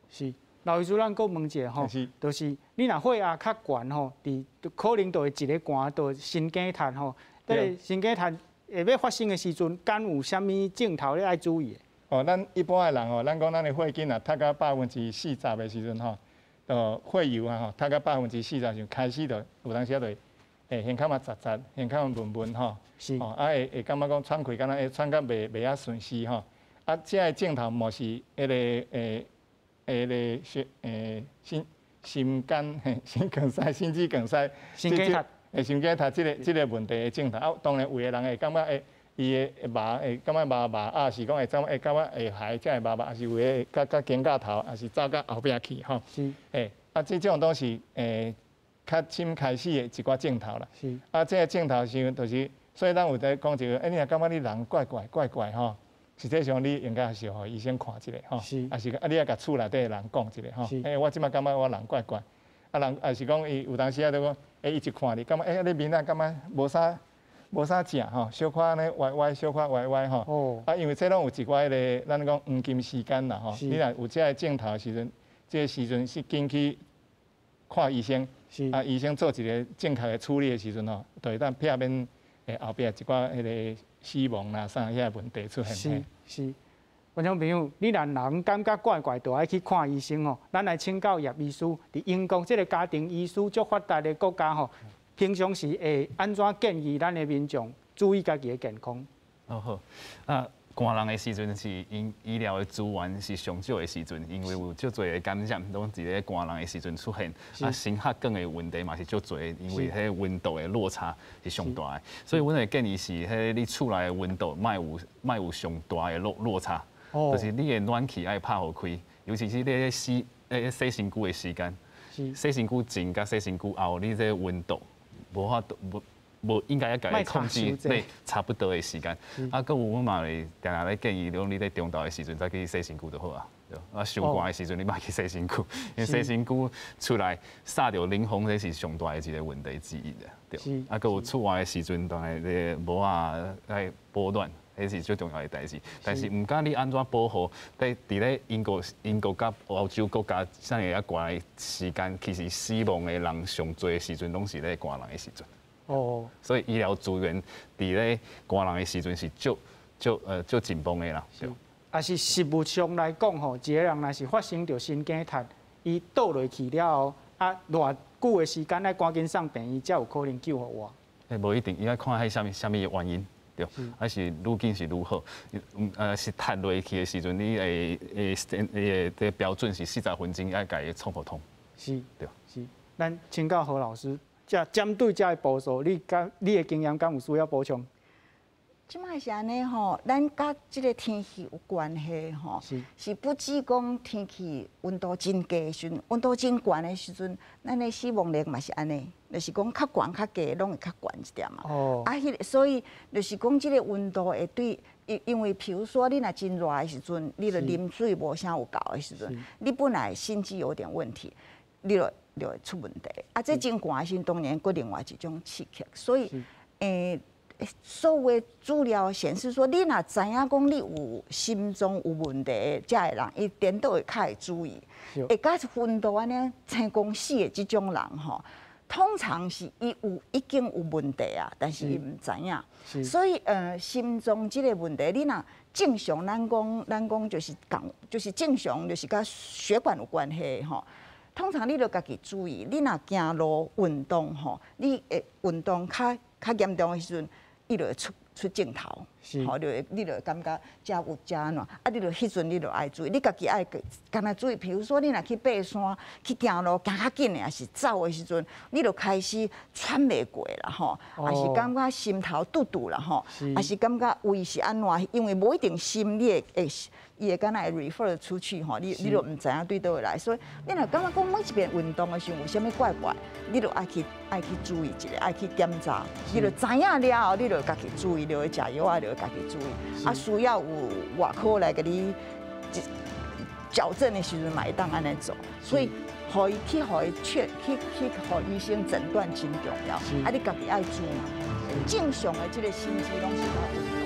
是，老醫師，咱閣問一下吼，就是你若血壓較懸吼，佇可能就會一个寒就心梗塞吼，這个心梗塞會欲發生的時陣，敢有啥物症頭你愛注意的？哦，咱一般的人吼，咱講咱的血筋若塞到40%的時陣吼，就血油啊吼，塞到40%時開始就有當時啊就會胸口嘛窒窒，胸口嘛悶悶吼，哦，啊會感覺講喘氣敢若會喘甲袂遐順勢吼，啊，這个症頭嘛是彼个彼个血心心肝嘿心梗塞、心肌梗塞，心梗塞，心梗塞這个問題的症頭，啊，當然有的人會感覺會。伊會會麻，會感覺麻麻，啊，是講會怎會感覺會害，才會麻麻，抑是有的會較較肩胛頭，抑是走到後壁去吼。啊，這種攏是較深開始的一寡症頭啦。啊，這个症頭是就是，所以咱有在講一個，欸，你若感覺你人怪怪怪怪吼，實際上你應該是予醫生看一下吼。抑是啊，你愛共厝內底的人講一下吼。欸，我這擺感覺我人怪怪，啊人抑是講伊有當時啊，就講，欸，伊一看你，感覺欸，你面仔感覺無啥。無啥食吼，小可按呢歪歪，小可歪歪吼。啊，因為這攏有一寡彼个，咱講黃金時間啦吼。你若有這个症頭的時陣，這个時陣是緊去看醫生。啊，醫生做一个正確的處理的時陣吼，就會當避免後壁一寡彼个死亡啦啥遐個問題出現。是是，觀眾朋友，你若人感覺怪怪，就愛去看醫生吼。咱來請教葉醫師，佇英國這个家庭醫師足發達的國家吼。平常時會按怎建議咱的民眾注意家己的健康？哦好，啊寒人的時陣是因醫療的資源是上少的時陣，因為有足濟的感染攏佇咧寒人的時陣出現，啊心血管的問題嘛是足濟，因為彼溫度的落差是上大的，所以阮的建議是，彼你厝內的溫度莫有莫有上大的落差，就是你的暖氣愛拍予開，尤其是你咧洗身軀的時間，洗身軀前佮洗身軀後，你這溫度。無法度，無無應該愛共伊控制咧差不多的時間。啊，閣有阮嘛會定定咧建議，講你咧中晝的時陣才去洗身軀就好啊。對，啊，傷寒的時陣你莫去洗身軀，因為洗身軀出來曬著冷風，這是上大的一个問題之一啦。對，啊，閣有出汗的時陣，當然咧帽仔愛保暖，彼是最重要的代誌。但是毋管你按怎保護，佇咧英國佮歐洲國家，啥物仔寒的時間，其實死亡的人上濟的時陣，攏是咧寒人的時陣。所以醫療資源佇咧寒人的時陣是足足足緊繃的啦。對。啊是實物上來講吼，一个人若是發生著心梗塞，伊倒落去了後，啊，偌久的時間愛趕緊送病院，才有可能救予活。欸，無一定，伊愛看彼啥物啥物原因。對，還是愈緊是愈好。是塌落去的時陣，你會會會這個標準是40分鐘愛共伊創予通。對。是。咱請教何老師，這針對這个步數，你敢你的經驗敢有需要補充？這擺是按呢吼，咱佮這个天氣有關係吼，是不止講天氣溫度真低的時陣，溫度真懸的時陣，咱的死亡率嘛是按呢，就是講較懸較低，攏會較懸一點嘛。啊，彼个所以就是講這个溫度會對，因為譬如說你若真熱的時陣，你著啉水無啥有夠的時陣，你本來心肌有點問題，你就會出問題。啊，這真寒的時陣，當然閣另外一種刺激，所以所有的資料顯示說，你若知影講你有心臟有問題，這个人伊顛倒會較會注意，會佮溫度按呢青光死的這種人吼，通常是伊有已經有問題啊，但是伊毋知影。所以心臟這个問題，你若正常咱講就是講就是正常就是佮血管有關係吼。通常你著家己注意，你若行路運動吼，你會運動較較嚴重的時陣，伊就會出症頭，吼，就會你就會感覺遮有遮按怎，啊，你就彼陣你就愛注意，你家己愛敢若注意，比如說你若去爬山、去行路行較緊的，抑是走的時陣，你就開始喘袂過啦，吼，抑是感覺心頭拄拄啦，吼，抑是感覺胃是按怎，因為無一定心你會伊會敢若會 refer 出去吼，你就毋知影對佗位來，所以你若感覺講每一遍運動的時陣有啥物怪怪，你就愛去注意一下，愛去檢查，你就知影了後，你就家己注意，就會食藥啊，就會家己注意，啊，需要有外科來共你矯正的時陣嘛會當按呢做，所以予伊去予伊確去予醫生診斷真重要，啊，你家己愛注意，正常的這个心肌攏是。